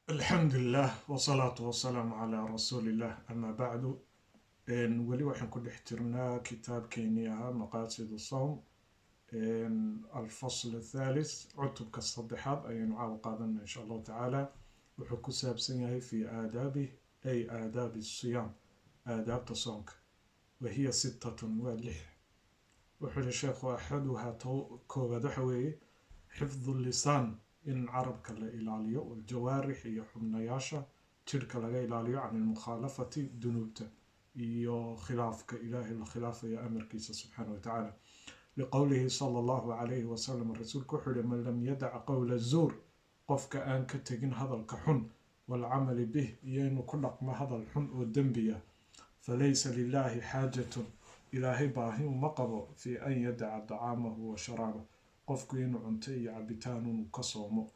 Alxamdulilah wasalaatu wasalaamu calaa rasuuliillah, amaa bacdu. Weli waxaan ku dhex jirnaa kitaabkeenii ahaa Maqaasid Sawm, alfasl athalith, cutubka saddexaad ayaynu caawa qaadanaa insha Allahu tacaala. Wuxuu ku saabsan yahay fi aadaabih, ay aadaabi siyaam, aadaabta soonka. Wa hiya sittatun, waa lix. Wuxuu yihi sheekhu: axaduhaa, koowaad waxa weeye xifdu lisaan, in carabka la ilaaliyo, waljawaarix, iyo xubnayaasha jidhka laga ilaaliyo, can ilmukhaalafati, dunuubta iyo khilaafka Ilaahay la khilaafaya amarkiisa subxaana wa tacaala, liqowlihi sala Allahu calayhi wasalam. Rasuulku wuxuu yihi: man lam yadac qowla zuur, qofka aan ka tegin hadalka xun, waalcamali bih, iyo inuu ku dhaqmo hadal xun oo dembiya, falaysa lilahi xaajatun, Ilaahay baahi uma qabo, fii an yadaca dacaamahu wa sharaabah, qofku inuu cunto iyo cabitaan inuu ka soomo.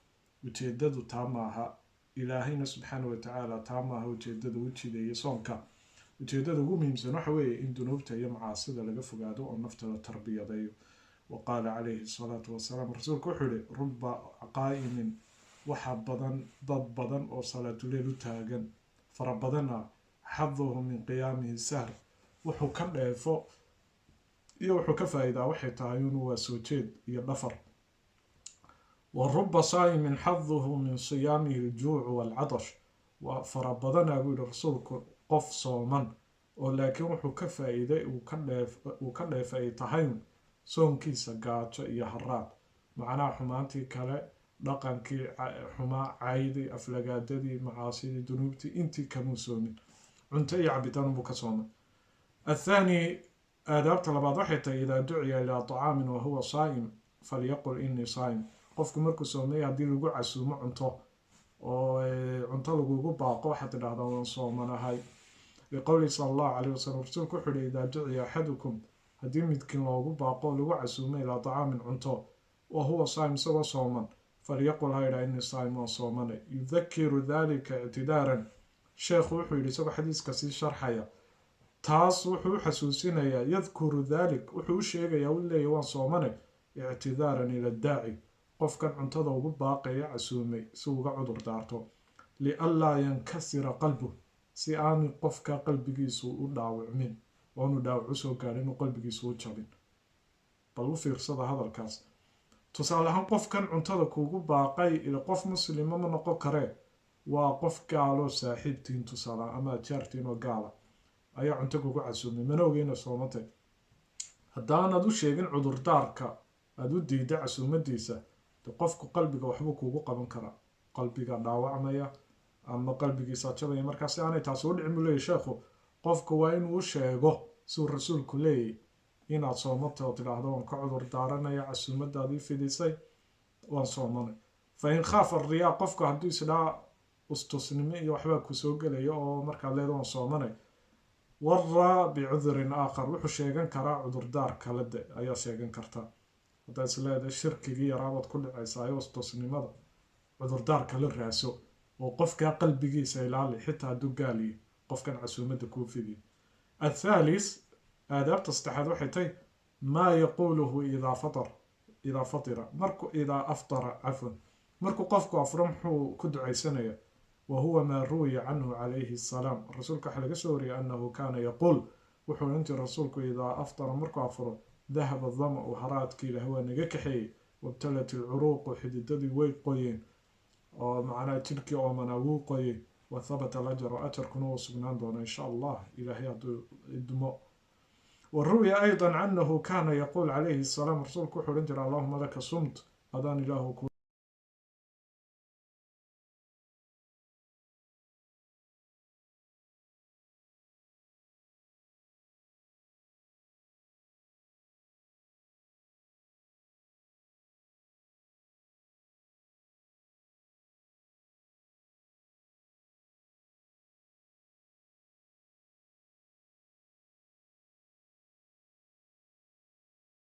Ujeedadu taa maaha. Ilaahayna subxaana wa tacaala taa maaha ujeedada u jideeyay soonka. Ujeedada ugu muhiimsan waxa weeye in dunuubta iyo macaasida laga fogaado oo nafta la tarbiyadeeyo. Wa qaala calayhi salaatu wasalaam, rasuulku wuxuu yihi: ruba qaa'imin, waxaa badan dad badan oo salaatuleyl u taagan fara badana, xaduhu min qiyaamihi sahr, wuxuu ka dheefo iyo wuxuu ka faa'iidaa waxay tahay inuu waa soo jeed iyo dhafar. Wa ruba saa'imin xaduhu min siyaamihi aljuucu waalcatash. Waa fara badanaa, buu yihi rasuulku, qof sooman oo laakiin wuxuu ka faa'iiday uu ka dheefay ay tahay soonkiisa gaajo iyo haraad. Macnaha xumaantii kale, dhaqankii xumaa, caydii, aflagaadadii, macaasidii, dunuubtii, intii kamuu soomin, cunto iyo cabitaan unbuu ka soomay. Athaani, aadaabta labaad waxay tahay: idaa duciya ilaa طacaamin wahuwa saa'im falyaqul inii saa'im. Qofku markuu soomaya haddii lagu casuumo cunto oo cunto lagugu baaqo, waxaad tidhahdaa waan soomanahay, liqowlihi sala Allahu calayh wasalam. Rasuulku wuxuu yihi: idaa duciya axadukum, haddii midkiin loogu baaqo, lagu casuumo, ilaa طacaamin, cunto, wa huwa saa'im, isagoo sooman, falyaqul, ha yidhaha, inii saa'im, waan soomanay. Yudakiru dalika ictidaaran. Sheekhu wuxuu yidhi isagoo xadiiska sii sharxaya, taas wuxuu u xasuusinayaa, yadkuru dalik, wuxuu u sheegayaa, u leeyahy waan soomanay, ictidaaran ila daaci, qofkan cuntada ugu baaqaya casuumay si uga cudur daarto, lianlaa yankasira qalbuh, si aanu qofka qalbigiisu u dhaawacmin, oonu dhaawac usoo gaadhin, inuu qalbigiisu u jabin. Bal u fiirsada hadalkaas. Tusaale ahaan, qofkan cuntada kuugu baaqay ila qof muslima ma noqon karee, waa qof gaaloo saaxiibtiin tusaale ama jaartiin oo gaala ayaa cunto kugu casuumay, mana ogeyna soomantay. Haddaanaad u sheegin cudurdaarka aada u diida casuumadiisa, de qofku qalbiga waxbuu kuugu qaban karaa, qalbiga dhaawacmaya ama qalbigiisa jabaya. Markaa si aanay taasi u dhicin, buu leeyahy sheekhu, qofku waa inuu u sheego siduu rasuulku leeyahy inaad soomantay oo tidhaahdo waan ka cudur daaranaya casuumadaadii fidisay, waan soomanay. Fa in khaafa riyaa, qofku hadduu isdhaa ustusnimo iyo waxbaa kusoo gelaya oo markaad leeda waan soomanay, waraa bicudrin aakhar, wuxuu sheegan karaa cudurdaar kale de ayaa sheegan karta. Haddaad is leedahay shirkigii yaraabaad ku dhacaysaa ustusnimada, cudurdaar kala raaso oo qofkaa qalbigiisa ilaali, xitaa hadduu gaaliyo qofkan casuumadda kuu fidiyo. Athaalis, aadaabta saddexaad waxay tahay maa yaquuluhu idaa fatar, idaa fatira, marku, idaa aftara, cafwan, markuu qofku afro muxuu ku ducaysanaya? Wa huwa maa ruwiya canhu calayhi asalaam. Rasuulka waxaa laga soo wariyay annahu kaana yaquul, wuxuu odhan jiray rasuulku idaa aftara, markuu afro: dahaba dama'u, haraadkii Ilaah waa naga kaxeeyey, wabtalat ilcuruuqu, xididadii way qoyeen, oo macnaha jidhkii oomanaa wuu qoyey, wa habata alajaru, ajarkuna wuu sugnaan doona insha Allah, Ilaahay hadduu idmo. Wa ruwiya ayda annahu kaana yaquul calayhi asalaam, rasuulku wuxuu odhan jiray: allahuma laka sumt, adaan Ilaahu ku